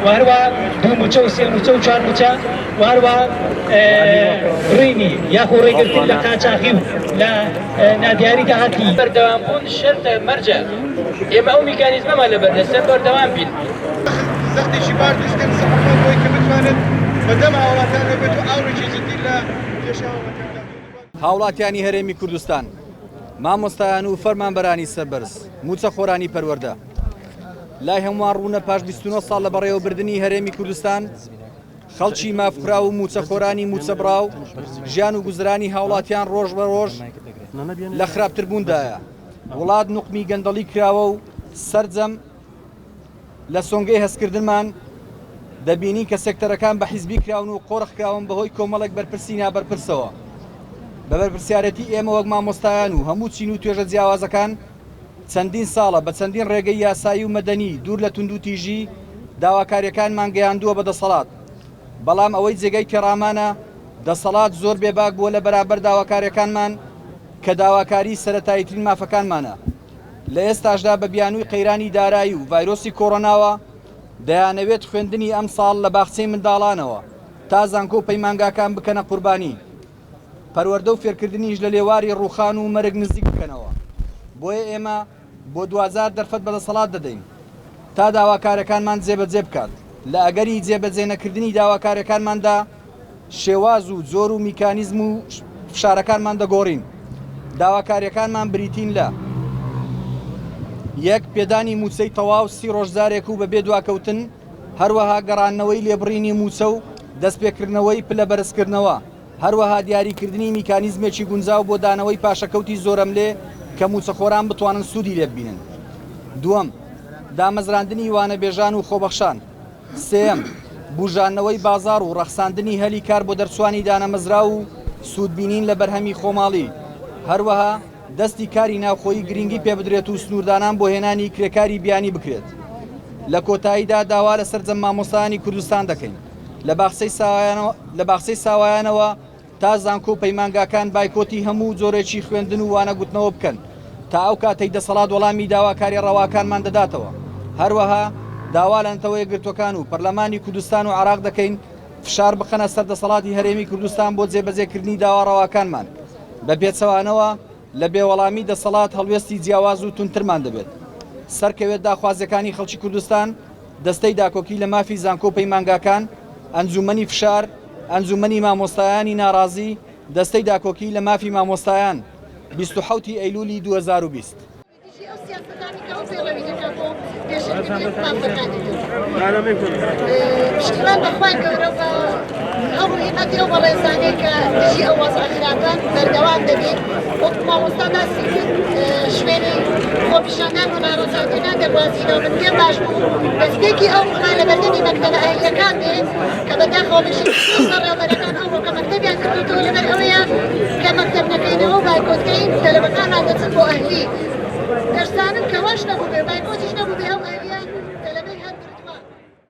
و هەروەها دوو مووچە و سێ مووچە و چوار مووچە و هەروەها بڕینی یاخۆ ڕێگرتن لە قاچاخی و لە نادیاری داهاتی. بەردەوامبوون شەرتە مەرجە ئێمە ئەو میکانیزمەمان لەبەردەستە بەردەوام بین. زەختێکی باش دروست کرد لەسەر حکومەت بۆی کە بتوانێت بەدەم هاوڵاتیانەوە بێت و ئاوڕێکی جدی لە کێشەی هاوڵاتیان بداتەوە. هاوڵاتیانی هەرێمی کوردستان، مامۆستایان و فەرمانبەرانی سەربەرز، مووچەخۆرانی پەروەردە. لای هەمووان ڕوونە پاش 29 ساڵ لە بەڕێوەبردنی هەرێمی کوردستان، خەڵکی مافخوراو و مووچەخۆرانی مووچەبڕاو، ژیان و گوزەرانی هاوڵاتیان ڕۆژ بە ڕۆژ لە خراپتربووندایە. وڵات نوقمی گەندەڵی کراوە و سەرجەم لە سۆنگەی هەستکردنمان دەبینین کە سێکتەرەکان بە حیزبی کراون و قۆرخ کراون بەهۆی کۆمەڵێک بەرپرسی نابەرپرسەوە. بە بەرپرسیارێتی ئێمە وەک مامۆستایان و هەموو چین و توێژە جیاوازەکان چەندین ساڵە بە چەندین ڕێگەی یاسایی و مەدەنی دوور لە توندوتیژی داواکاریەکانمان گەیاندووە بە دەسەڵات بەڵام ئەوەی جێگەی تێڕامانە دەسەڵات زۆر بێباک بووە لە بەرامبەر داواکاریەکانمان کە داواکاری سەرەتاییترین مافەکانمانە. لە ئێستاشدا بە بیانووی قەیرانی دارایی و ڤایرۆسی کۆرۆناوە دەیانەوێت خوێندنی ئەمساڵ لە باخچەی منداڵانەوە تا زانکۆ و پەیمانگاکان بکەنە قوربانی پەروەردە و فێرکردنیش لە لێواری ڕووخان و مەرگ نزیک بکەنەوە. بۆیە ئێمە بۆ دواجار دەرفەت بە دەسەڵات دەدەین تا داواکارەکانمان جێبەجێ بکات، لە ئەگەری جێبەجێ نەکردنی داواکارەکانماندا، شێواز و جۆر و میکانیزم و فشارەکانمان دەگۆڕین. داواکارییەکانمان بریتین لە، یەک پێدانی مووچەی تەواو سی ڕۆژ جارێک و بەبێ دواکەوتن، هەروەها گەڕاندنەوەی لێبڕینی مووچە و دەستپێکردنەوەی پلە بەرزکردنەوە، هەروەها دیاریکردنی میکانیزمێکی گونجاو بۆ دانەوەی پاشەکەوتی زۆرەملێ کە مووچەخۆران بتوانن سوودی لێببینن. دووەم، دامەزراندنی وانەبێژان و خۆبەخشان. سێیەم، بوژاندنەوەی بازاڕ و ڕەخساندنی هەلی کار بۆ دەرچووانی دانەمەزراو و سوودبینین لە بەرهەمی خۆماڵی، هەروەها دەستی کاری ناوخۆیی گرینگی پێبدرێت و سنووردانان بۆ هێنانی کرێکاری بیانی بکرێت. لە کۆتاییدا داوا لە سەرجەم مامۆستایانی کوردستان دەکەین لە باخچەی ساوایانەوە تا زانکۆ و پەیمانگاکان بایکۆتی هەموو جۆرێکی خوێندن و وانەگوتنەوە بکەن تا ئەو کاتەی دەسەڵات وەڵامی داواکاریە ڕەواکانمان دەداتەوە. هەروەها داوا لە نەتەوە یەکگرتووەکان و پەرلەمانی کوردستان و عێراق دەکەین فشار بخەنە سەر دەسەڵاتی هەرێمی کوردستان بۆ جێبەجێکردنی داوا ڕەواکانمان، بە پێچەوانەوە لە بێوەڵامی دەسەڵات هەڵوێستی جیاواز و توندترمان دەبێت. سەرکەوێت داخوازیەکانی خەڵکی کوردستان، دەستەی داکۆکی لە مافی زانکۆ و پەیمانگاکان، ئەنجوومەنی فشار، ئەنجوومەنی مامۆستایانی ناڕازی، دەستەی داکۆکی لە مافی مامۆستایان، 27 ی ئەیلولی 2020. دژی ئەو سیاسەتانەی کە ئەو پەیڕەوی دەکات بۆ پێشێلکردنی مافەکانی تر. پشتیوان بە خوای گەورە و بە هەوڵ و هیمەتی ئەو بەڕێزانەی کە دژی ئەو وەزعە خراپەن بەردەوام دەبین. وەکو مامۆستا باسی کرد شوێنی خۆپیشاندان و ناڕەزایەتیەکان دەگوازینەوە. من پێم باش بوو دەستپێکی ئەو ڕووما لە بەردەمی مەکتەبە ئەهلیەکان بێ کە بەداخەوە بەشێکی زۆر بەڕێوەبەرەکان ئەمڕۆ کە مەکتەبیان کردووەتەوە لەبەر ئەوەیە کە مەکتەب نەکەینەوە و بایکۆت کەین تەلەبەکانمان دەچن بۆ ئەهلی دەشزانن کە واش نەبووبێ بایکۆتیش نەبووبێ.